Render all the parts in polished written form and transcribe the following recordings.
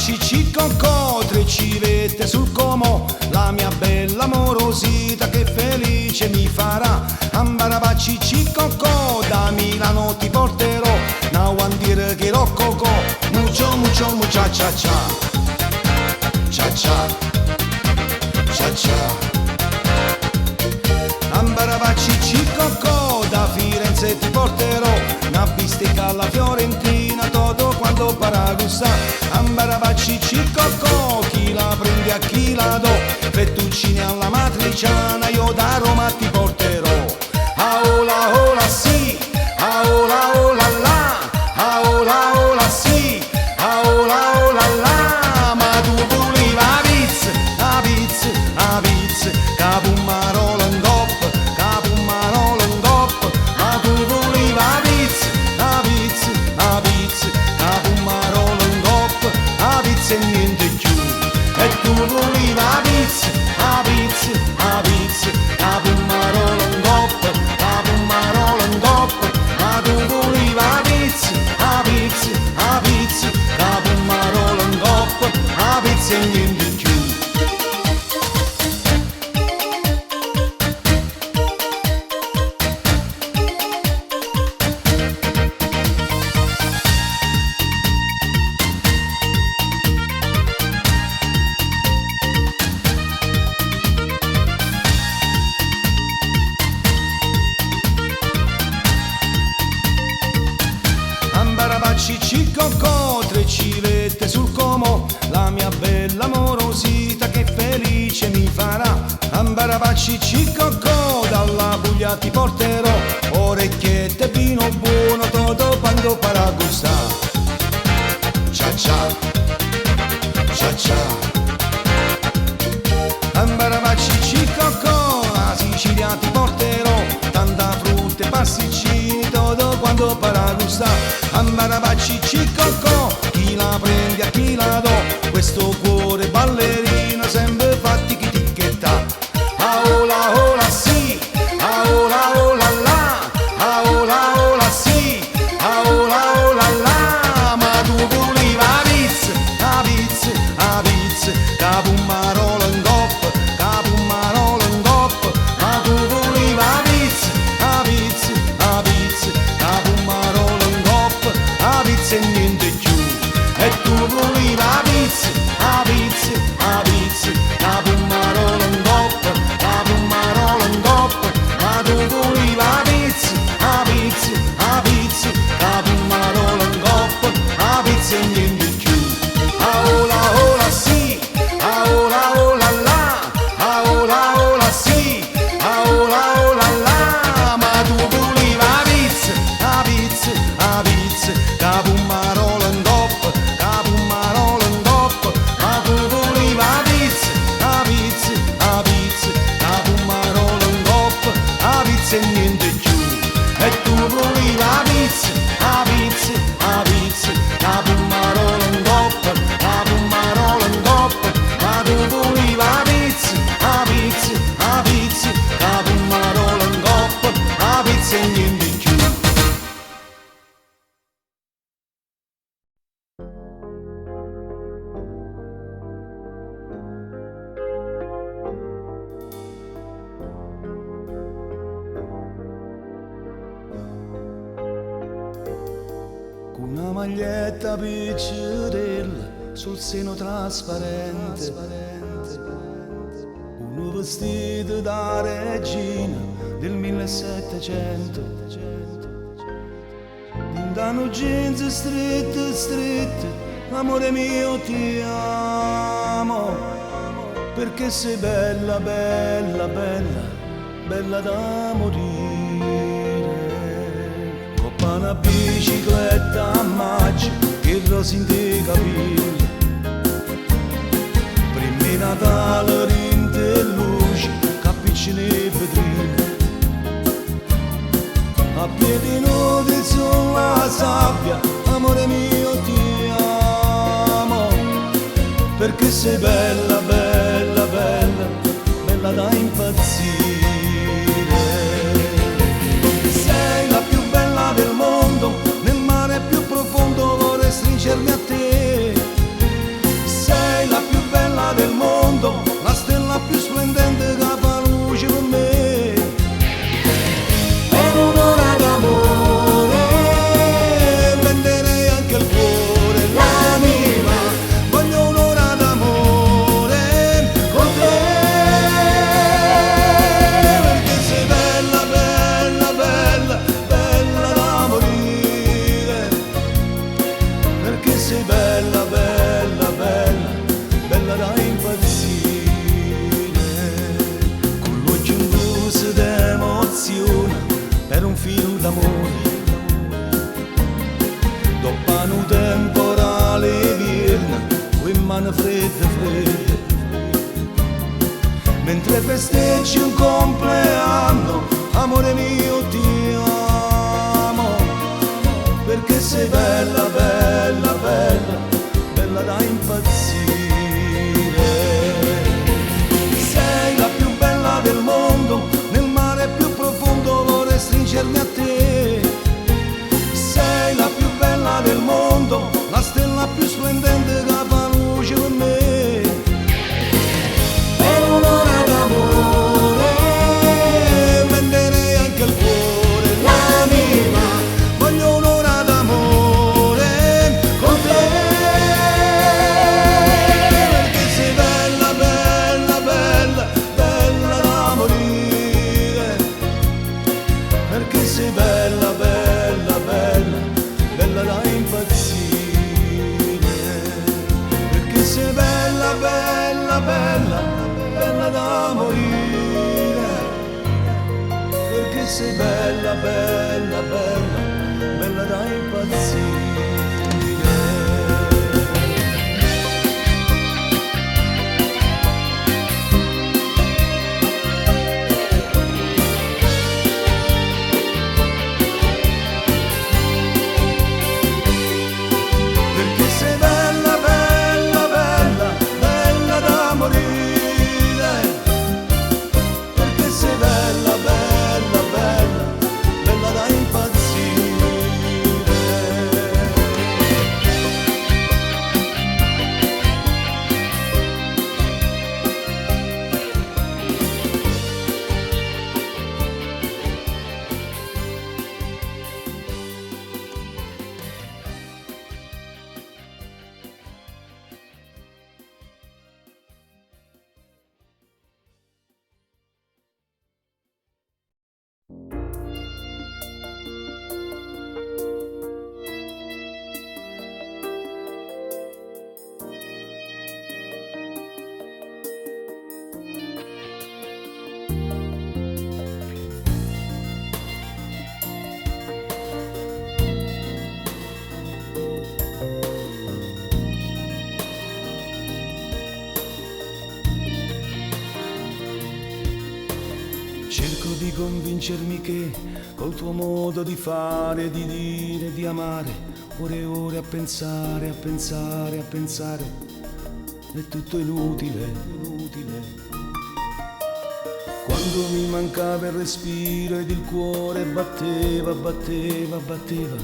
Ambarabacci cocò, tre civette sul comò, la mia bella morosita che felice mi farà. Ambarabacci cocò, da Milano ti porterò, na dire che rococò, mucho mucho mucha cha cha. Cha cha, cha cha. Ambarabacci cocò, da Firenze ti porterò, una bistecca alla fiorentina, toto quanto paragusta. Ambarabacci cocò, chi la prende a chi la do, fettuccine alla matriciana, io da Roma ti porterò. Aola ola sì, aola ola la, aola ola sì, aola ola la, ma tu volevi la pizza, la pizza, la pizza, capumarola in coppa, capumarola in coppa, ma tu volevi la pizza, la pizza, la pizza, capumarola in coppa, la pizza e niente più. E tu volevi la pizza, la pizza, la pizza, capumarola in coppa, capumarola in coppa, ma tu volevi la pizza, la pizza, la pizza, capumarola in coppa, la pizza e niente più. Ambarabacci cocò, tre civette sul comò, la mia bella morosita che felice mi farà. Ambarabacci cocò, dalla Puglia ti porterò, orecchiette e vino buono, toto quando farà gustà. Cia cia, cia cia. Ambarabacci cocò, a Sicilia ti porterò, tanta frutta e pasticcini, tutto quanto farà gustà. Ambarabacci cocò, chi la prende a chi la do, questo cuore ballerino sempre fatti chi ticchetta. Aola ola sì, aola ola la, aola ola sì, aola ola la, ma tu volevi la pizza, la pizza, la pizza, capumarola in coppa, capumarola in coppa, ma tu volevi la pizza, la pizza, la pizza, capumarola in coppa, la pizza e niente più. E tu volevi la pizza, la pizza, la pizza, capumarola in coppa, capumarola in coppa, ma tu volevi la pizza, la pizza, la pizza, capumarola in coppa, la pizza e niente più. Aola ola sì, aola ola la, aola ola sì, aola ola la, ma tu volevi la pizza, la pizza, la pizza, capumarola in coppa, capumarola in coppa, ma tu volevi la pizza, la pizza, la pizza, capumarola in coppa, la pizza e niente più. E tu volevi la pizza, la pizza, la pizza, capumarola in coppa, capumarola in coppa, ma tu volevi la pizza, la pizza, la pizza, capumarola in coppa, la pizza e niente più. Con una maglietta piccerella sul seno trasparente, un vestito da regina del 1700, Dindano jeans strette strette, amore mio ti amo, perché sei bella, bella, bella, bella da morire. Coppa una bicicletta a maggio, che rosa in te capelli, prima di Natale rinte luce, capiccine e vetrine. A piedi nudi sulla sabbia, amore mio ti amo, perché sei bella, bella, bella, bella da impazzire. Sei la più bella del mondo, nel mare più profondo vorrei stringermi a te. cchiù d'amore. Dopo un temporale vierno, cu 'e mmane fredde fredde. Mentre festeggi un compleanno, amore mio ti amo, perché sei bella, bella, bella, bella da impazzire. Sei la più bella del mondo, nel mare più profondo vorrei stringermi a te. Sei la più bella del mondo, la stella più splendente che fa luce per me. Per un'ora d'amore venderei anche il cuore, l'anima, voglio un'ora d'amore con te. Perché sei bella, bella, bella, bella da morire. Perché sei bella, bella, bella, bella da impazzire. Perché sei bella, bella, bella, bella da morire. Perché sei bella, bella, bella, bella da impazzire. Perché sei bella, bella, bella, bella da morire. Perché sei bella, bella, bella, bella da impazzire. Cerco di convincermi che col tuo modo di fare, di dire, di amare, ore e ore a pensare, a pensare, a pensare, è tutto inutile, inutile. Quando mi mancava il respiro ed il cuore batteva, batteva, batteva,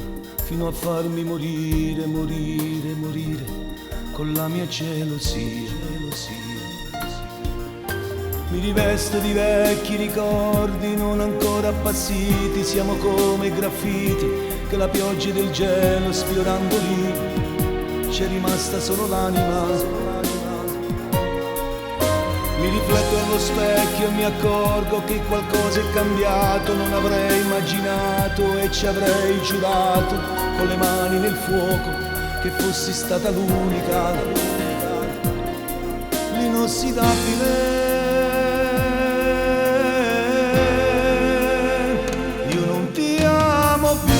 fino a farmi morire, morire, morire, con la mia gelosia, gelosia. Mi rivesto di vecchi ricordi non ancora appassiti, siamo come i graffiti che la pioggia del gelo sfiorando lì, c'è rimasta solo l'anima. Mi rifletto allo specchio e mi accorgo che qualcosa è cambiato, non avrei immaginato e ci avrei giurato con le mani nel fuoco che fossi stata l'unica, l'inossidabile. Io non ti amo più,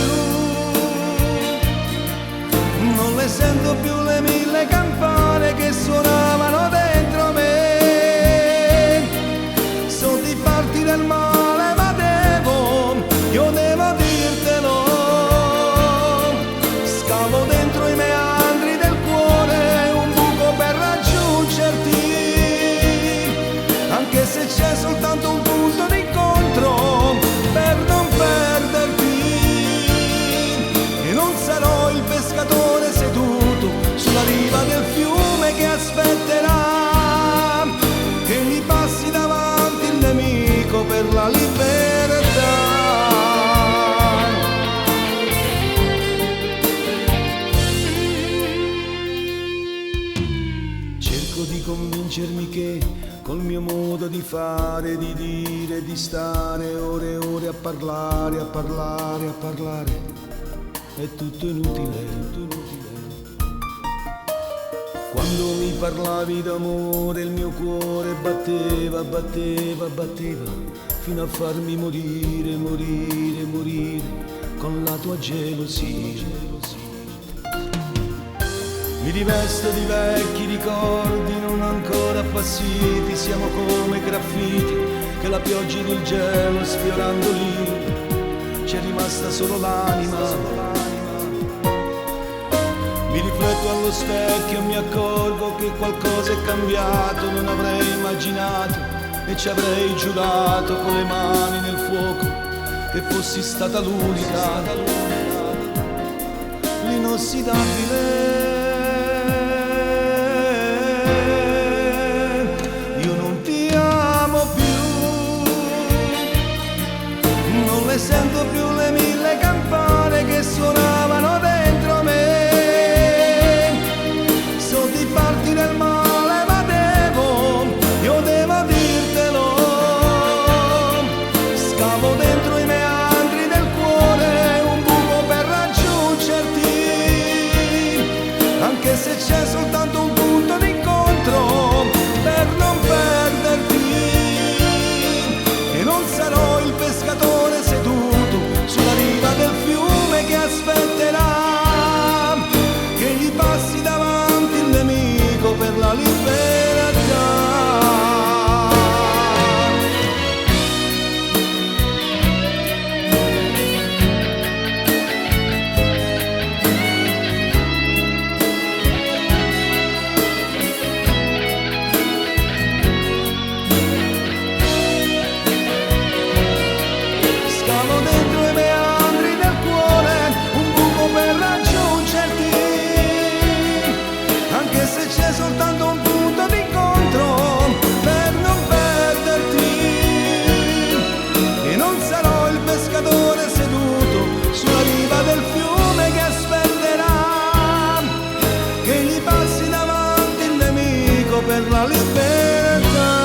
non le sento più le mille campane che suonavano dentro me. So di farti del male, ma devo, io devo dirtelo. Scavo dentro i meandri del cuore un buco per raggiungerti, anche se c'è soltanto un punto d'incontro per non perderti. E non sarò il pescatore seduto sulla riva del fiume che aspetterà che gli passi davanti il nemico per la libertà. Cerco di convincermi che col mio modo di fare, di dire, di stare ore e ore a parlare, a parlare, a parlare, è tutto inutile, tutto inutile. Quando mi parlavi d'amore il mio cuore batteva, batteva, batteva, fino a farmi morire, morire, morire con la tua gelosia. Mi rivesto di vecchi ricordi non ancora appassiti, siamo come graffiti che la pioggia ed il gelo sfiorando lì, c'è rimasta solo l'anima. Mi rifletto allo specchio e mi accorgo che qualcosa è cambiato, non avrei immaginato e ci avrei giurato con le mani nel fuoco che fossi stata l'unica, l'inossidabile. Io non ti amo più, non le sento più le mille campane che suonavano dentro me. So di farti del male, ma devo, io devo dirtelo. Scavo dentro i meandri del cuore un buco per raggiungerti, anche se c'è soltanto un punto d'incontro per non perderti. E non sarò il pescatore seduto sulla riva del fiume che aspetterà che gli passi davanti il nemico per la libertà. Scavo dentro i meandri del cuore un buco per raggiungerti, anche se c'è soltanto un punto d'incontro per non perderti. E non sarò il pescatore seduto sulla riva del fiume che aspetterà che gli passi davanti il nemico per la libertà.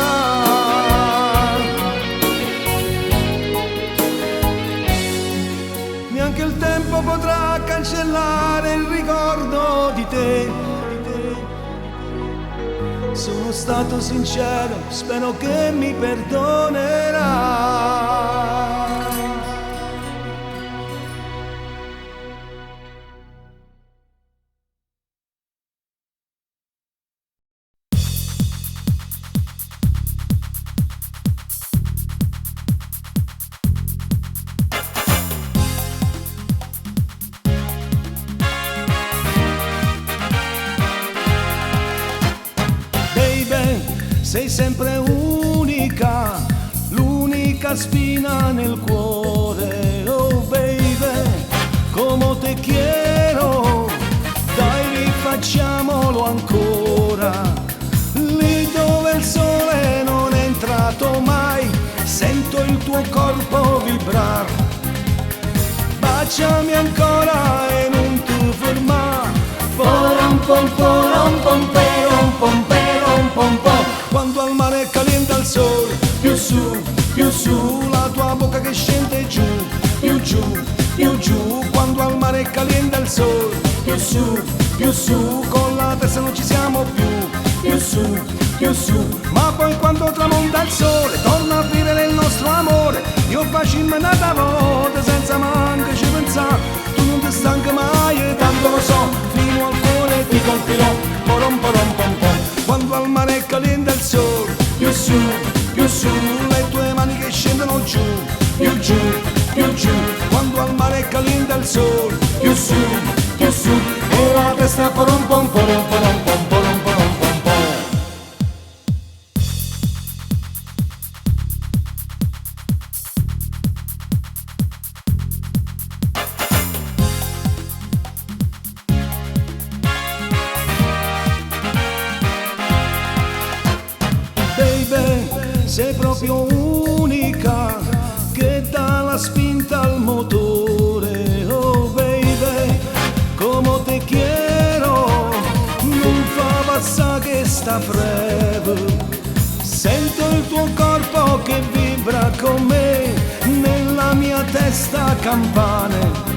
Neanche il tempo potrà cancellare il ricordo di te. Sono stato sincero, spero che mi perdonerai. Baby, sei sempre unica, l'unica spina nel cuore. Oh baby, come te quiero, dai rifacciamolo ancora. Lì dove il sole non è entrato mai, sento il tuo corpo vibrar. Baciami ancora e non ti fermare. Porom pom porom pom perom pom perom pom pom. Quando al mare calienta il sole, più su, la tua bocca che scende giù, più giù, più giù. Quando al mare calienta il sole, più su, con la testa non ci siamo più, più su, più su. Ma poi quando tramonta il sole, torna a vivere il nostro amore. Io faccio in una volta senza manco ci pensare, tu non ti stanchi mai, tanto lo so, fino al cuore ti colpirò. Porom porom pom pom. Quando al mare calienta il sole, più su, le tue mani che scendono giù, più giù, più giù. Quando al mare calienta il sole, più su, e la testa porom pom porom porom pom porom porom pom pom. Baby, sei proprio unica che dà la spinta al motore. Oh baby, come te quiero, non fa passare che sta freve. Sento il tuo corpo che vibra con me, nella mia testa campane.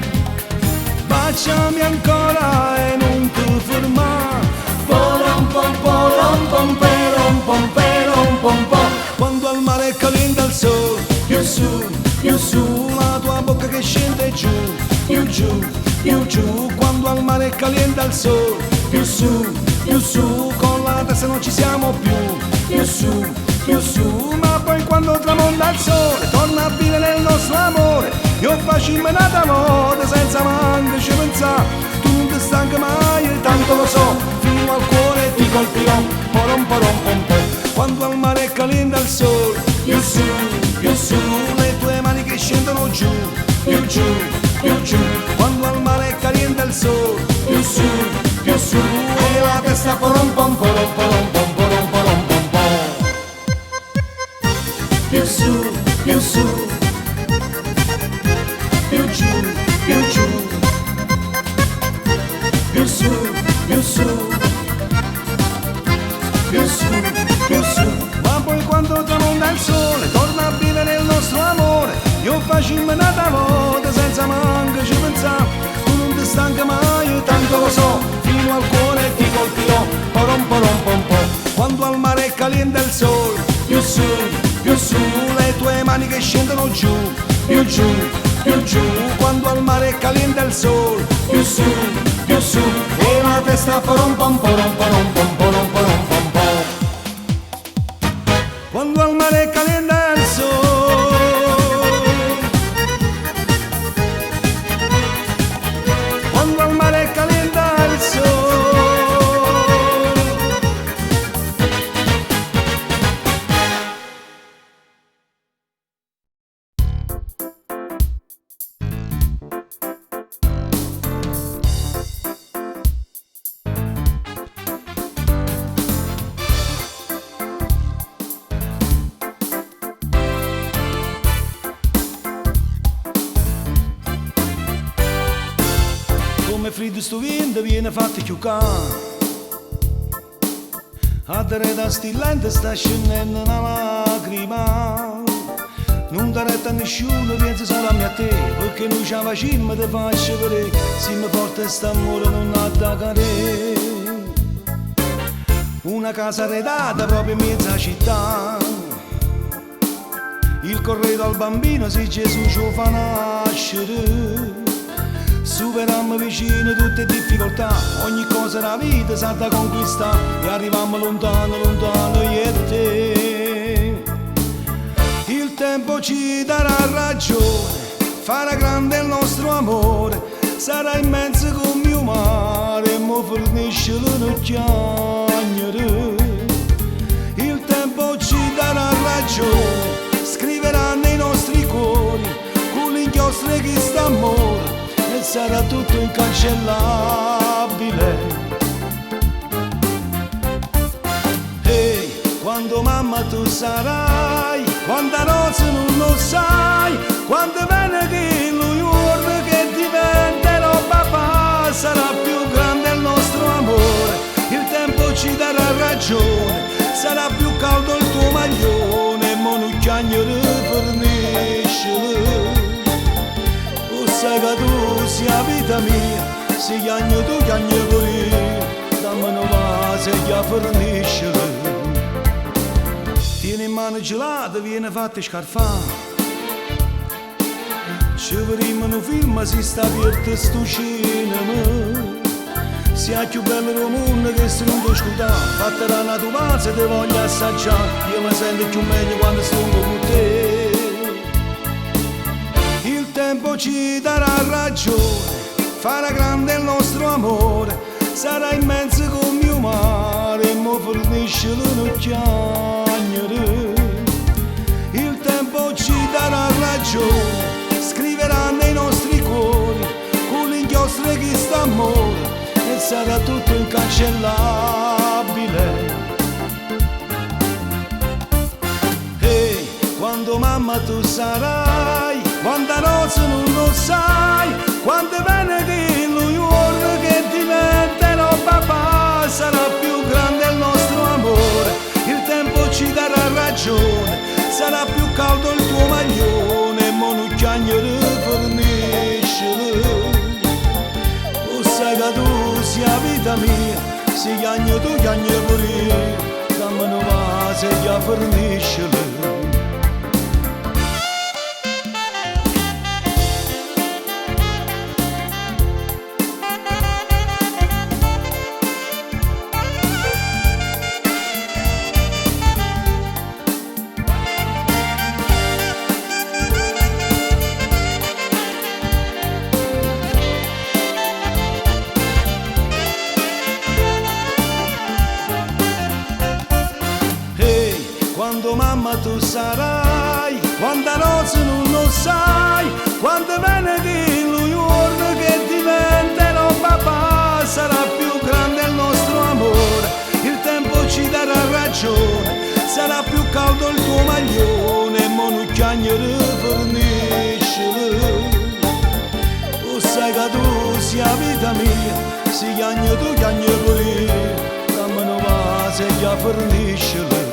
Baciami ancora e non ti fermare. Porom pom porom pom perom pom perom pom pom. Quando al mare calienta il sole, più giù, più giù, quando al mare è caliente il sole, più su, più su, con la testa non ci siamo più, più su, più su, ma poi quando tramonta il sole, torna a vivere il nostro amore, io faccio una volta senza manco ci pensare, tu non ti stanchi mai, tanto lo so, fino al cuore ti colpirò, porom porom pom pom, quando al mare è caliente il sole, più su, le tue mani che scendono giù, più giù, più giù, quando al mare è caliente il sole, più su, e la testa porom pom porom porom pom porom porom pom pom. Più su, più su, più giù, più giù, più su, più su, più su, più su. Ma poi quando tramonta il sole, torna a vivere il nostro amore, io faccio una volta senza manco ci pensare, tu non ti stanchi mai, tanto lo so, fino al cuore ti colpirò, porom porom pom pom, quando al mare è caliente il sole, più su, le tue mani che scendono giù, più giù, più giù, quando al mare è caliente il sole, più su, e la testa porom pom porom porom pom porom porom pom pom. Quando al mare è caliente il sole, quando al mare è caliente il sole. Come freddo sto vento viene fatto chiucare. A da sti lente sta scendendo una lacrima. Non dà retta a nessuno, pensa solo a me a te, perché noi ci facciamo ti faccio vedere, siamo forte st'amore non ha da cadere. Una casa arredata proprio in mezza città. Il corredo al bambino se Gesù ci fa nascere. Superammo vicino tutte le difficoltà, ogni cosa la vita sa da conquistare e arriviamo lontano, lontano io e te. Il tempo ci darà ragione, farà grande il nostro amore, sarà immenso come il mare, mo fornisce l'uno. Il tempo ci darà ragione, scriverà nei nostri cuori, con l'inchiostro che sta amore, e sarà tutto incancellabile. Ehi, quando mamma tu sarai, quanta rosa non lo sai, quando viene che lo giorno che diventerò papà, sarà più grande il nostro amore, il tempo ci darà ragione, sarà più caldo il tuo maglione, mo non chiagnere fornisce. O sai che tu sia vita mia, se chiagno tu chiagno pure io, dammi una vaso e già fornisce. Tieni in mano gelata, viene fatta scarfare. Ci vedremo un film, si sta aperto sto cinema. Sia più bello del mondo che se non può ascoltare, fatta da una tua se ti voglio assaggiare, io mi sento più meglio quando sto con te. Il tempo ci darà ragione, farà grande il nostro amore, sarà immenso come il mare, mo fornisce l'uno chiagnere. Il tempo ci darà ragione, scriverà nei nostri cuori, con l'inchiostro che sta amore, e sarà tutto incancellabile. Ehi, quando mamma tu sarai, quanta rosa non lo sai, quando viene che lo giorno che diventerò papà, sarà più grande il nostro amore, il tempo ci darà ragione, sarà più caldo il tuo maglione, mo non chiagnere fornisce. O sai che tu sia vita mia, se chiagno tu chiagno pure io, dammi una vaso e già fornisce. Mamma tu sarai, quanta rose nun 'o sai, quando viene chillu juorno che diventerò papà, sarà più grande il nostro amore, il tempo ci darà ragione, sarà più caldo il tuo maglione, mo nun chiagnere fernisce. 'O sai che tu sei 'a vita mia, si chiagne tu chiagne pure io, damme nu vaso e ja fernisce.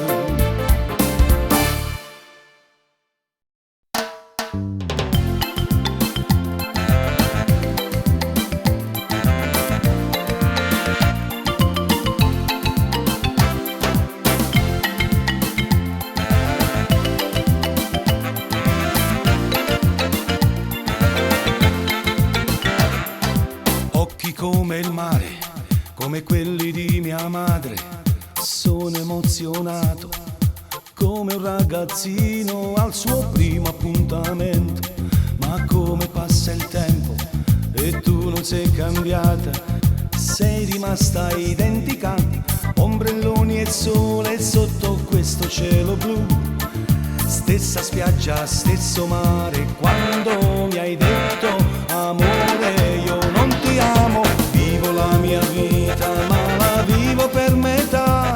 Occhi come il mare, come quelli di mia madre, sono emozionato come un ragazzino al suo primo appuntamento. Ma come passa il tempo e tu non sei cambiata, sei rimasta identica, ombrelloni e sole sotto questo cielo blu. Stessa spiaggia, stesso mare, quando mi hai detto amore io non ti amo, vivo la mia vita ma la vivo per metà,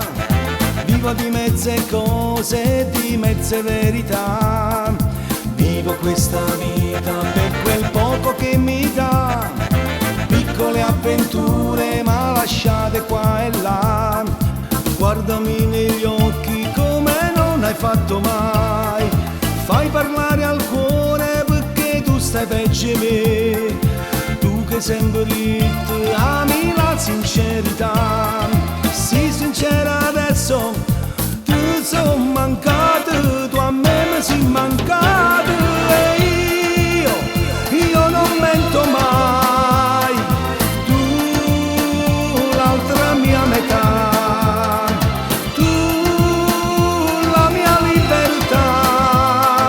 vivo di mezze cose e di mezze verità, vivo questa vita per quel poco che mi dà, piccole avventure ma lasciate qua e là, guardami negli occhi come non hai fatto mai, fai parlare al cuore perché tu stai peggio di me, tu che sempre detto ami la sincerità, sii sincera adesso, ti sono mancato, tu a me mi sei mancato e io non mento mai, tu l'altra mia metà, tu la mia libertà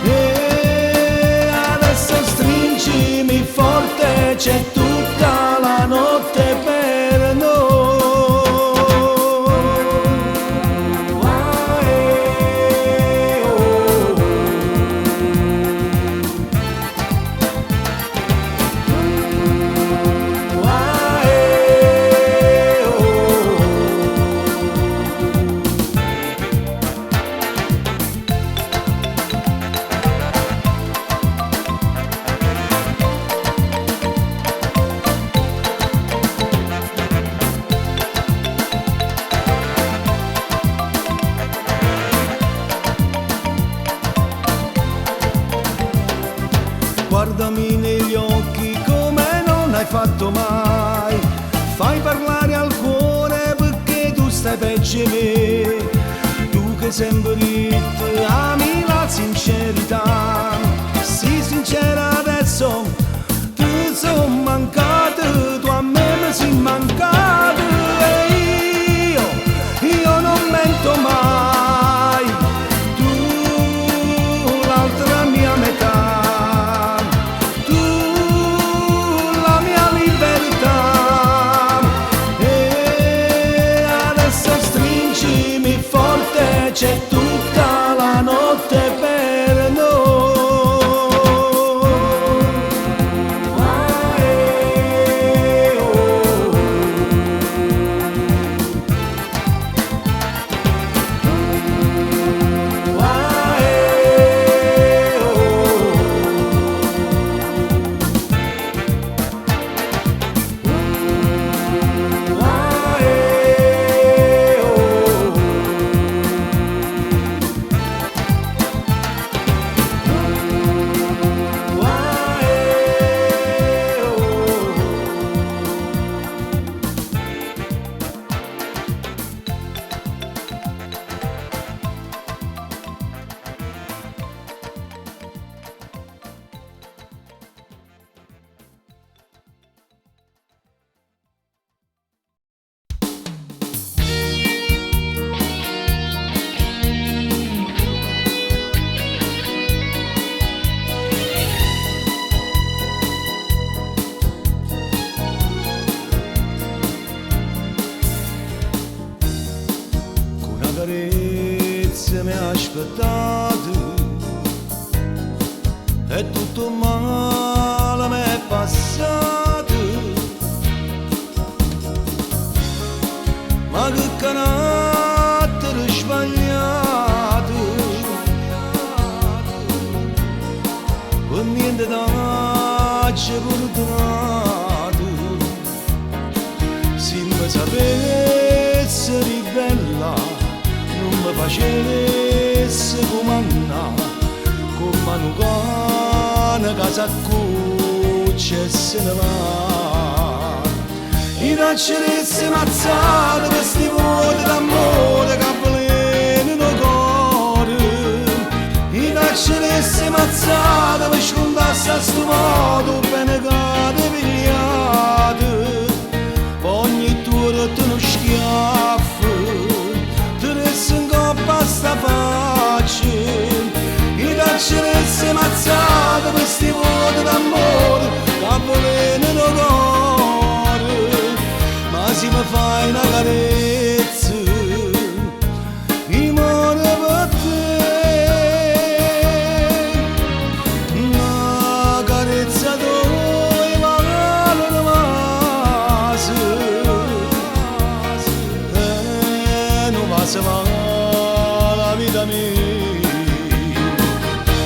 e adesso stringimi forte, c'è tutta la notte per noi. Ah, eh, oh. Ah, eh, oh. Guardami negli occhi come non hai fatto mai, fai parlare al cuore perché tu stai peggio di me, tu che sempre detto ami la sincerità, sii sincera adesso, ti sono mancato, tu a me mi sei mancato e io non mento mai, tu l'altra mia metà, tu la mia libertà e adesso stringimi forte, c'è tutta la notte per noi. Ah, eh, aspettato e tutto male mi è passato. Ma che carattere sbagliato, per niente t'aggio perdonato. Se mi sapessi ribella, non mi facessi comandare, come un cane che s'accuccia e se ne va. In acceresse mazzate questi vuoti d'amore che avvelenano il cuore. In acceresse mazzate per scontasse a sto modo bene che ti pigliate. Ogni tua te uno schiaffo, ti resta in coppa sta faccia. In acceresse mazzate questi vuoti d'amore che avvelenano il cuore. Ma se mi fai una carezza, io muoro per te. Una carezza dove vale un vaso, e non va se va la vita mia.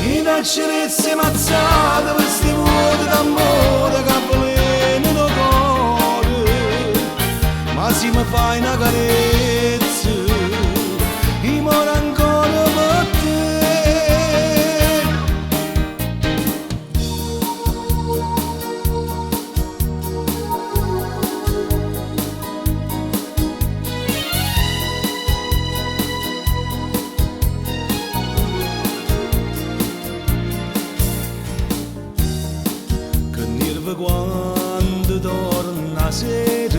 In accerezze mazzate questi vuoti d'amore che avvelenano il cuore. Ma se mi fai una carezza, io muoro ancora per te. Che nervo quando torna a sera,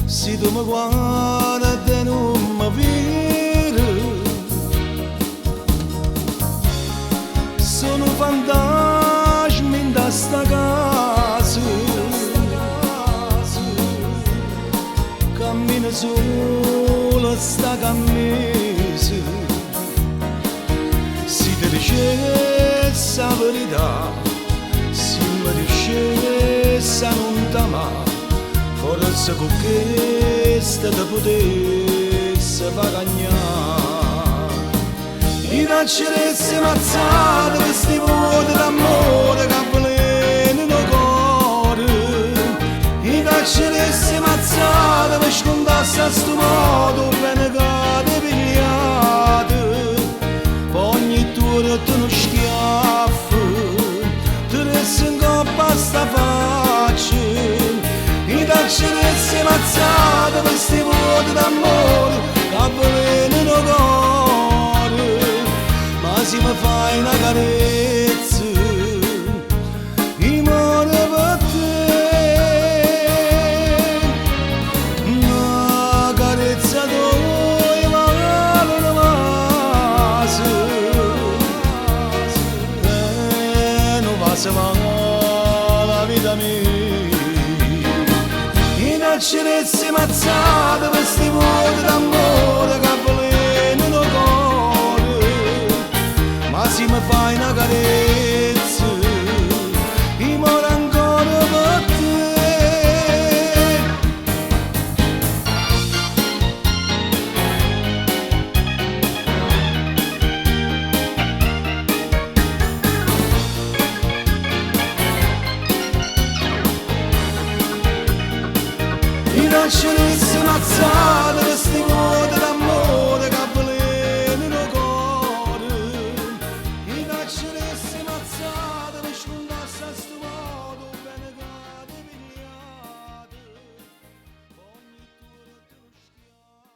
se tu mi guardi e non mi vedi, sono un fantasma in sta casa, cammino solo sta cammisa. Se ti dicessi la verità, se mi dicessi non t'amare, forse con questa ti potessi far cagnare. In acceresse mazzate questi vuoti d'amore che avvelenano il cuore. In acceresse mazzate per scontasse a sto modo bene che ti pigliate. Ogni tua te uno schiaffo, ti resta in coppa sta faccia. In acceresse mazzate questi vuoti d'amore che avvelenano il cuore. Ma se mi fai una carezza, io muoro per te. Una carezza dove vale un vaso, e non va se va la vita mia. In acceresse mazzate questi vuoti d'amore che avvelenano il cuore. Ma se mi fai una carezza, io muoro ancora per te. In acceresse mazzate questi vuoti d'amore che avvelenano il cuore. In acceresse mazzate per scontasse a sto modo bene che ti pigliate. Ogni tua te uno schiaffo.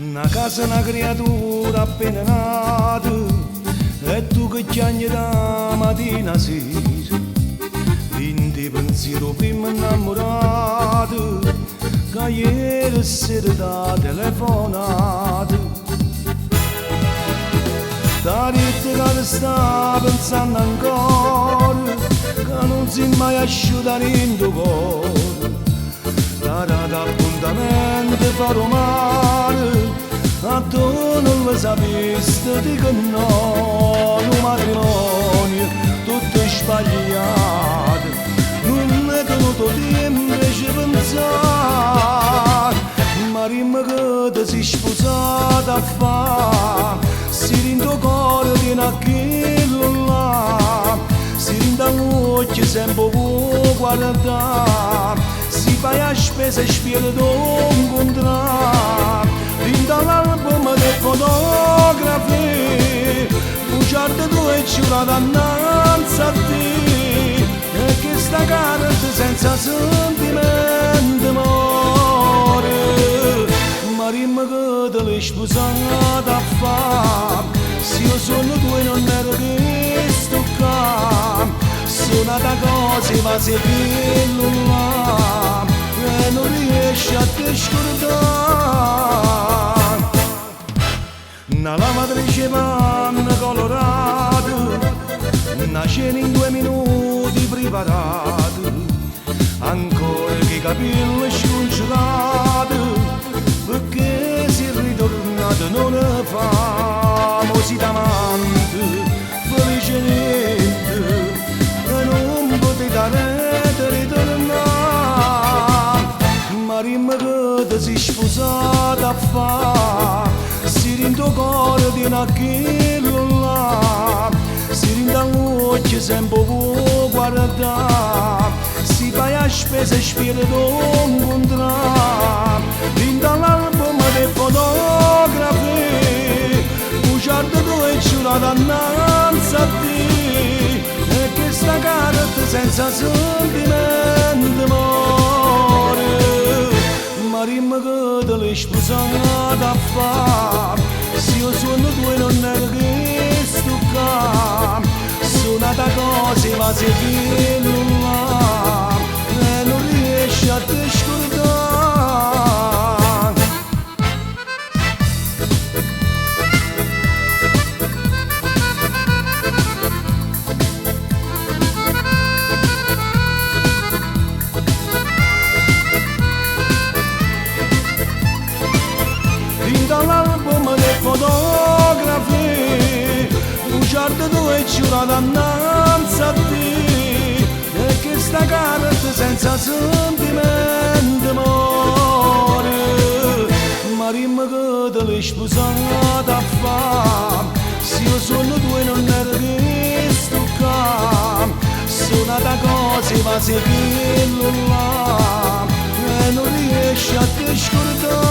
Una casa, una creatura appena nata, e tu che chiagni da mattina a sera. Quindi pensiero prima innamorato, Che ieri sera t'ha telefonato T'ha detto che ti sta pensando ancora Che non si è mai asciutta in tuo cuore T'ha dato appuntamento fuori mare A tu non lo sapesti, dico no Un matrimonio tutto sbagliato Non è tenuto tempo di pensare Ma dimmi che ti sei sposata a fa Si dentro cuore tieni a quello là Si dentro all'occhio sempre può guardare Si fai a spesa e spirito incontrare Dentro l'album delle fotografie Bugiardo tu e giurato innanzi a te E che sta carta senza sentimento muore Ma dimmi che te l'hai sposata a fa Se io sono tu e non ero questo qua Sono nata cosa ma sei quello là E non riesci a te scordare Una lavatrice panna colorata Una cena in 2 minuti preparata Ancora che i capelli scongelati Perché si è ritornato non ne fa Mo si t'amante felicemente E non potete ritornare Ma dimmi che ti sei sposata a fa Si dentro cuore tieni a quello là Si dentro all'occhio sempre può guardare Si fai a spesa e spirito incontrare Dentro l'album delle fotografie Bugiardo tu e giurato innanzi a te E che sta carta senza sentimento muore Ma dimmi che te l'hai sposata a fa Se io sono tu e non ero questo qua Sono nata cosa ma sei quello là E non riesci a te scordare Dentro l'album delle fotografie Bugiardo tu e giurato innanzi a te E che sta carta senza sentimento muore Ma dimmi che te l'hai sposata a fa Se io sono tu e non ero questo qua Sono nata cosa ma sei quello là E non riesci a te scordare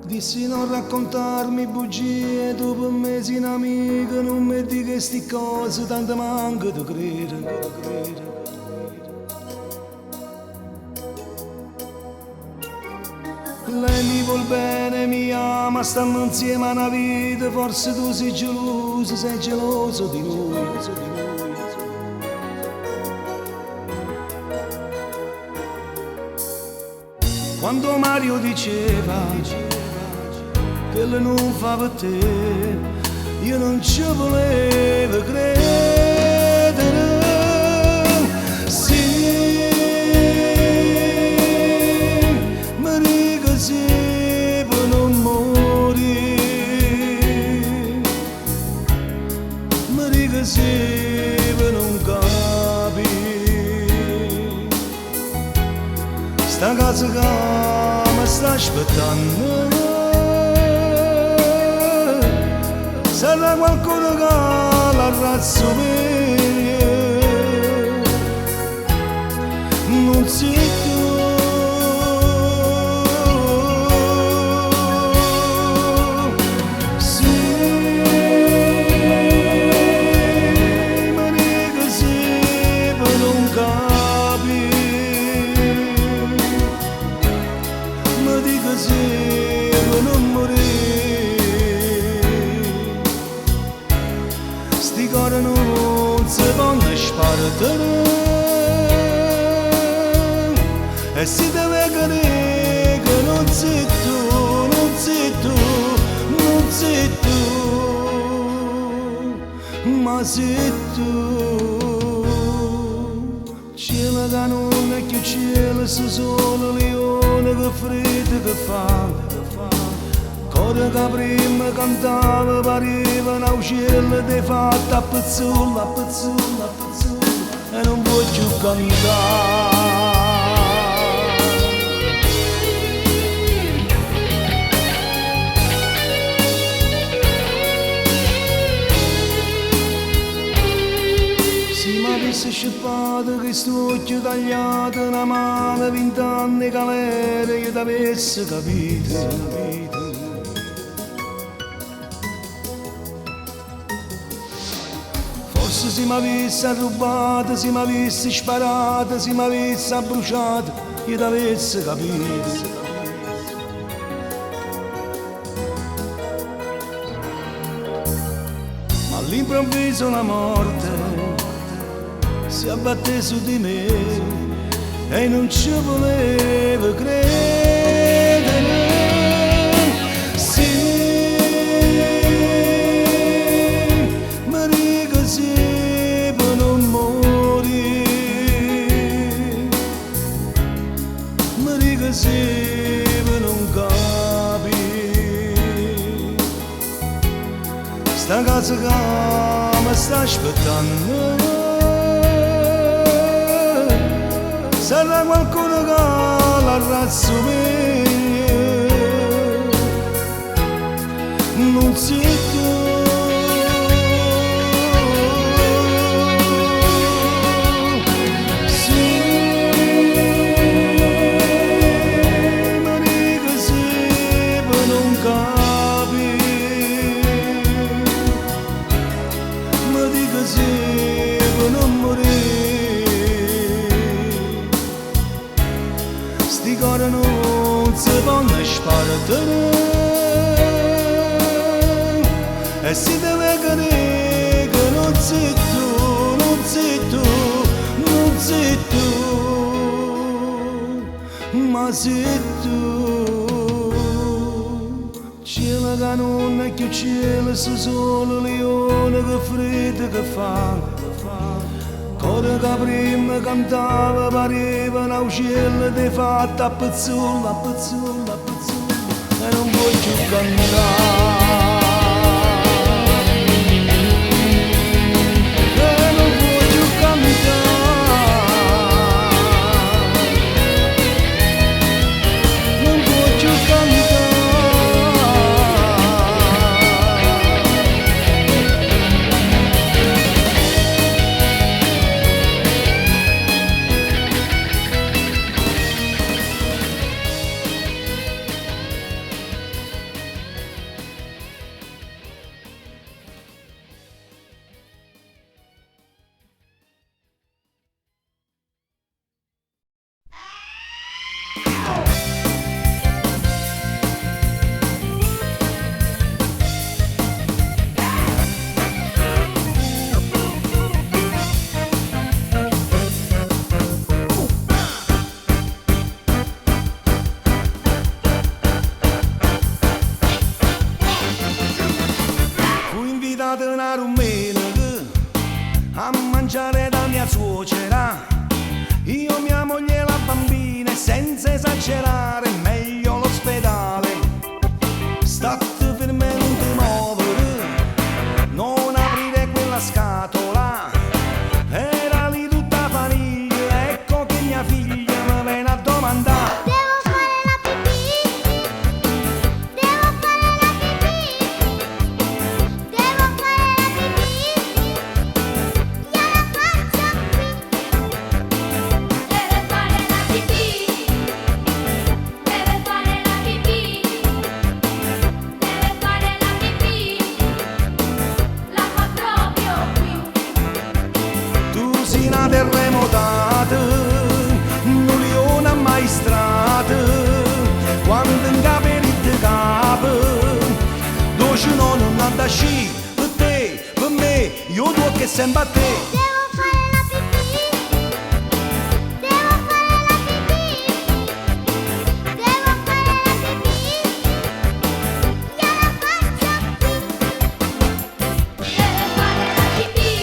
Dissi non raccontarmi bugie, tu per me sei un amico, non mi di queste cose, tanto manco ti credo. Lei mi vuol bene, mi ama, stanno insieme a una vita, forse tu sei geloso, sei geloso di noi. Quando Mario diceva che lei non fa per te, io non ci volevo credere. Sì, mi dico sì per non morire, mi dico sì per non capire. Sta casa che mi sta aspettando. Sarà qualcuno che la rassomiglia. Non sei tu. Sì, ma dico sì, per non capire. Ma dico sì, per non morire. Sti cori non si possono spartire. E se deve cadere che non sei tu, non sei tu, non sei tu, ma sei tu. Cielo che non è più cielo, se solo leone che freddo che fa. Cuore che prima cantava, pareva un uccello di fatta a pezzullo, a pezzullo, a pezzullo, e non può più cantare. Se mi avesse scippato questo occhio tagliato, una mano vent'anni galera, io t'avessi capito. Forse se mi avesse rubato, se mi avesse sparato, se mi avesse abbruciato, io t'avessi capito. Ma all'improvviso la morte si abbatté su di me e non ci volevo credere. Sì, ma dico sì per non morire, ma dico sì per non capire. Sta casa che mi sta aspettando, sarà qualcuno che la rassomiglia. Non sei tu. Sì, ma dico sì per non capire, ma dico sì per non morire. Sti cori non si possono spartire. E si deve cadere che non sei tu, non sei tu, non sei tu, ma sei tu. Cielo che non è più cielo, se solo leone che freddo che fa. Cuore che prima cantava, pareva un uccello di fatta a pezzullo, a pezzullo, a pezzullo, e non puoi più cantare. E non puoi più cantare. Non puoi più cantare. Fu invitato una domenica a mangiare da mia suocera. Io, mia moglie e la bambina, e senza esagerare, meglio l'ospedale. State ferme e non ti muovere, non aprire quella scatola. Era lì tutta la famiglia, ecco che mia figlia mi viene a domandare. Devo fare la pipì? Devo fare la pipì? Devo adda ascì, per te, per me, io tocco sempre a te. Devo fare la pipì. Devo fare la pipì. Devo fare la pipì. Io la faccio qui. Deve fare la pipì.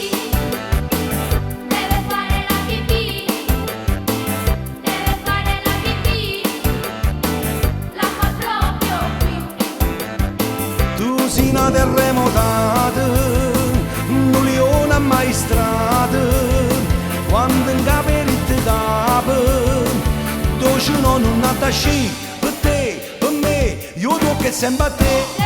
Deve fare la pipì. Deve fare la pipì. La fa proprio qui. Tu sei una terremotata, un leone ammaestrato, quando in capo ti capo, dove no non adda ascì, per te, per me, io tocco sempre a te.